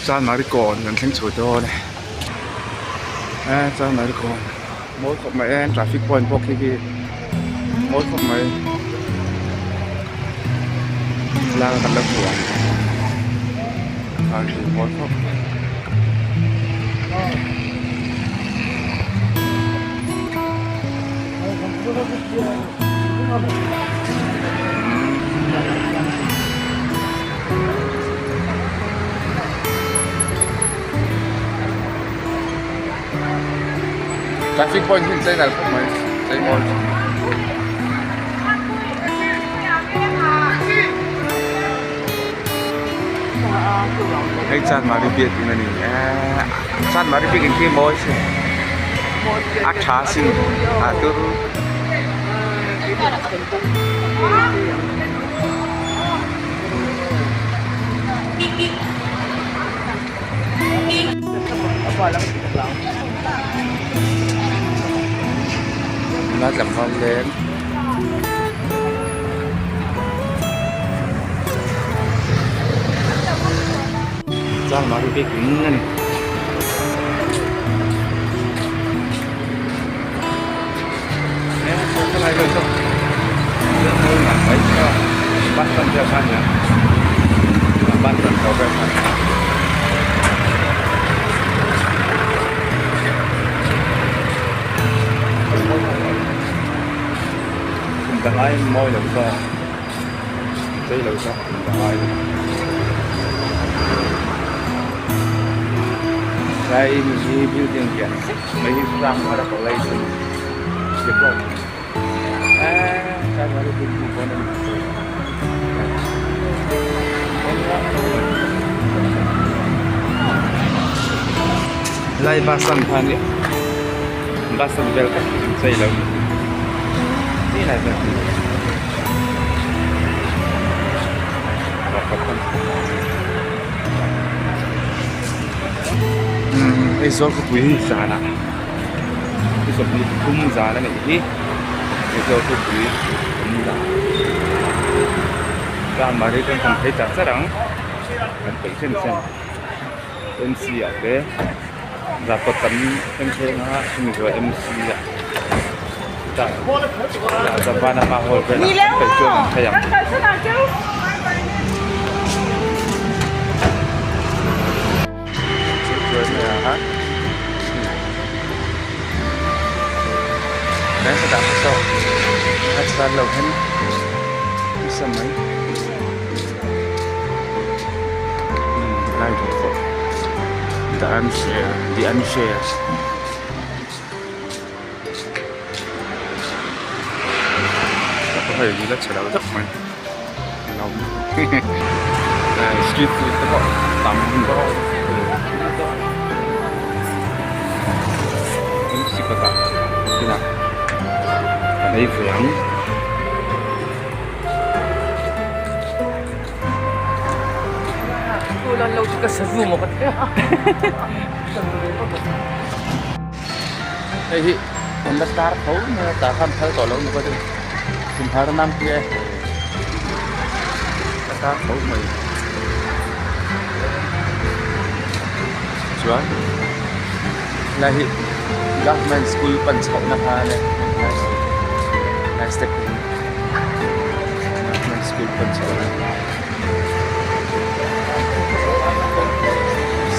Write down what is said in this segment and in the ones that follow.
Chanmari kawn kan thleng chho dawn e Chanmari kawn mawi khawp mai e traffic point pawh khi khi mawi khawp mai tlang kan la hmu ang mawi khawp mai. Traffic point hi chei nalh khawp mai chei mawi khawp mai. Hei Chanmari biakin a ni e Chanmari biakin khi mawi sin a tha sin a turu. Nula tlangval leng Chanmari bik in a ni. Mawi lo zawk chei lo zawk kum dang aiin tlai hi building lian zet mai hi tlang a college a ni Lai bus stand khan hi bus stand vel khat hi an chei lo ni lai vel hi Aizawl khawpui hi zanah. Ni 23 zan a nih hi Mizo thupui awm dan Chanmari chuan kan phei char char ang kan peih chen chen M C ah te zarkawt kan thleng thleng a chumi zawh M C ah chutah Japanama hall velah kan peih chuan kan phei ang. The unfair Street food te pawh tam MC kawtah inah kan ei ve ang. Hei hi an la tar tho mai a tah khan phal tawh lo ni bawk a ni kumhar nan hi e a tar tho mai chuan helai hi government school pan chhoh na kha a nia helai step hi government school pan chhoh na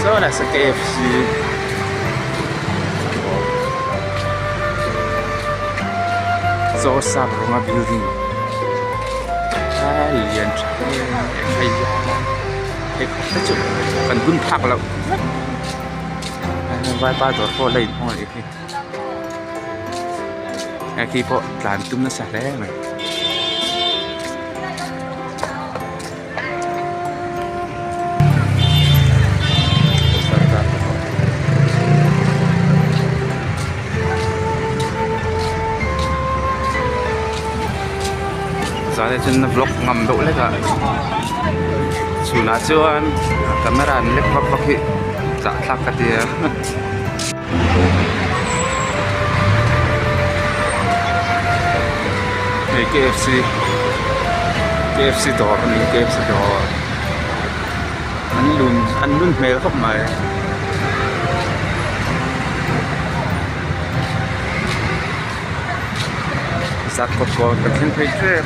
saw lah saw K F C. Chaw sap rawnga building a lian tha em em hei hei khawp te chu kan bun phak loh vek vaipa dawr pawh la inhawng a nih hi hei khi pawh tlan tum nasa hle mai. Zan chuan vlog ngam deuh lek a chhunah chuan camera an lek vak vak hi zahthlak ka ti a. Hei K F C K F C dawr a ni K F C dawr. An lun an lun hmel khawp mai. Zarkawt kawn kan thleng phei tep.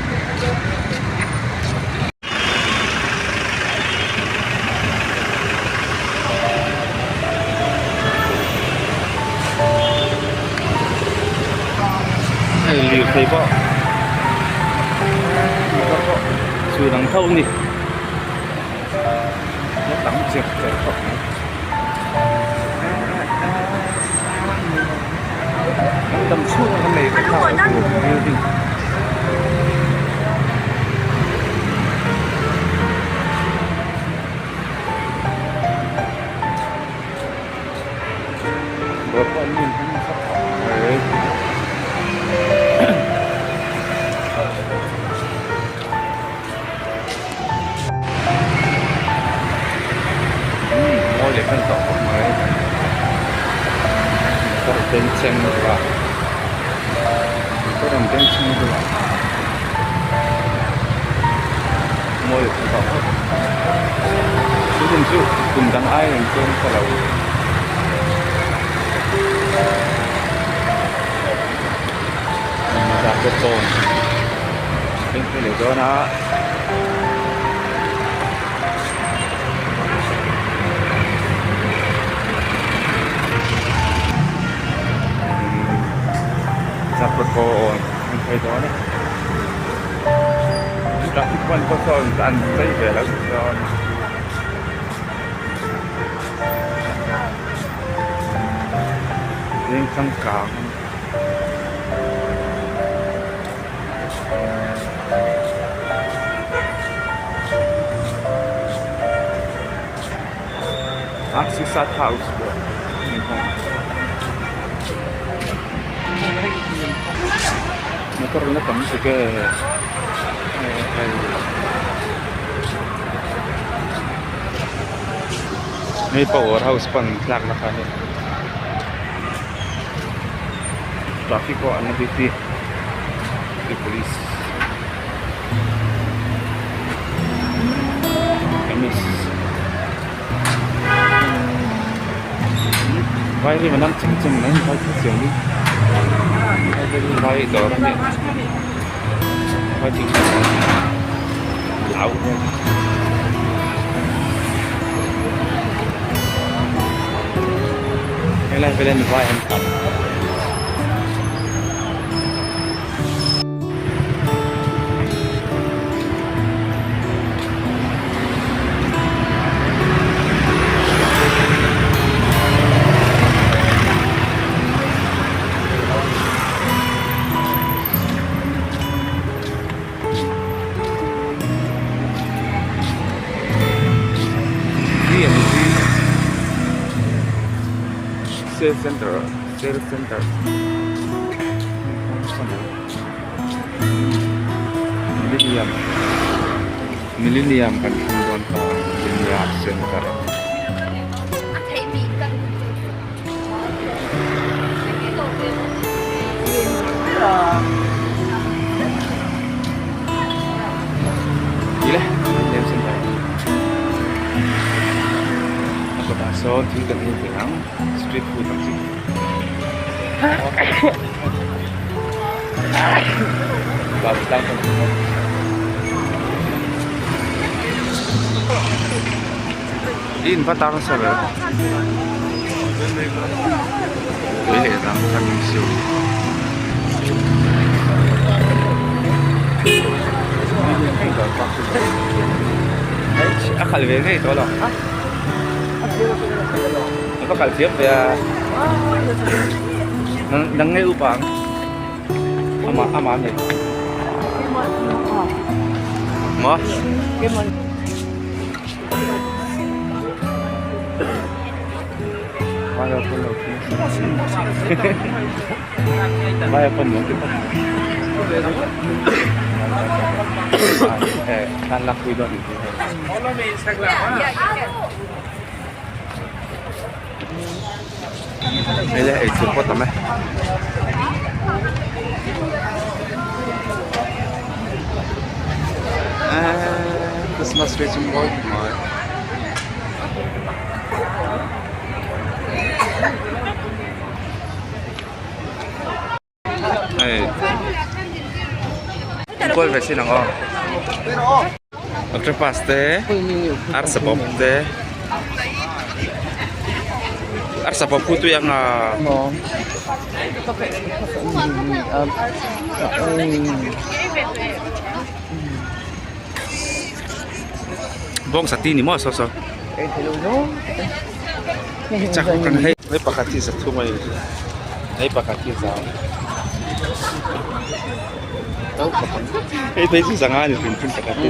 Hei lirthei pawh motor pawh chhui dang tho a ni a tam cher cher khawp mai an dam chhung a kan nei vek a building. Dawr pawh an in hmang nasa khawp mai. Umm mawi leh hman tawh khawp mai. Motor bengchheng bawk a motor an bengchheng bawk a mawi leh hman tawh khawp chu hun chu kum dang ai ang chuan ka lo zah pawh thleng phei leh dawn a. Zarkawt kawn thleng phei dawn a traffic ban pawh sawn an chei ve lo chuan veng changkang. Axisat House pawh a ni nghawng. Motor la tam tuk e hei hei power house pan tlak na kha a ni. Traffic pawh an la duty the police chemist vai hi manam chim chim mai vai chu chiang hi vai dawr a nia vai thil lau helai vel hian vai an tam. Sale center sale center millennium millennium kan thleng dawn ta millennium center. Tile millennium center a kawtah sawn thil kan ei ve ang street food ang chi In va tar nasa ve tui leh dang coming soon a khalh ve ngei tawh lo a va khalh thiam ve a nang ngei upa ang ama ama ani maw. Vai pawn lo tan lak pui dawn hei le eitur pawh tam e. Christmas tree chu mawi khawp mai. Hei kual ve chin ang aw octopus te arsa bawp te arsa bawp khu tui ang a. Bawng sati ni maw saw saw chak kan hei hei pakhat hi za thum a ni hei pakhat hi za hei phei chu za nga a ni hrim hrim pakhat hi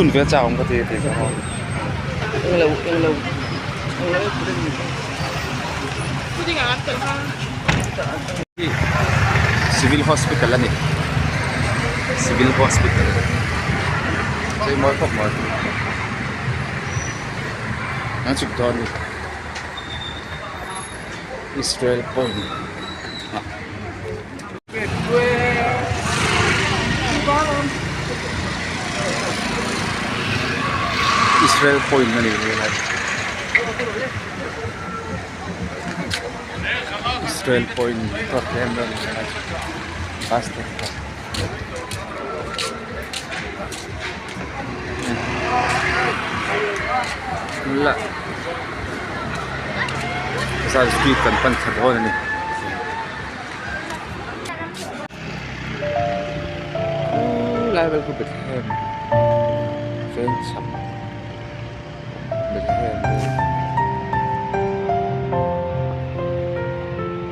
Hun ve chak awm ka ti tih ka hmu. Civil Hospital a ni Civil Hospital chei mawi khawp mai an chhuk dawn a ni Israel point ah. Israel point a ni helai Israel point bus te la zan speed kan pan thla dawn a ni. Lai vel khu Bethlehem veng chhak Bethlehem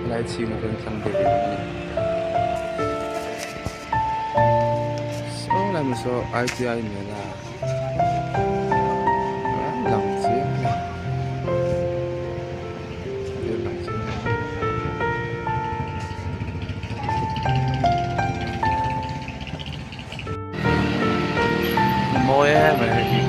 helai chhing a veng thlang deuh in a ni saw lai hmun saw I_T_I mela lang chiang a ni. Mawi em mai hei hi.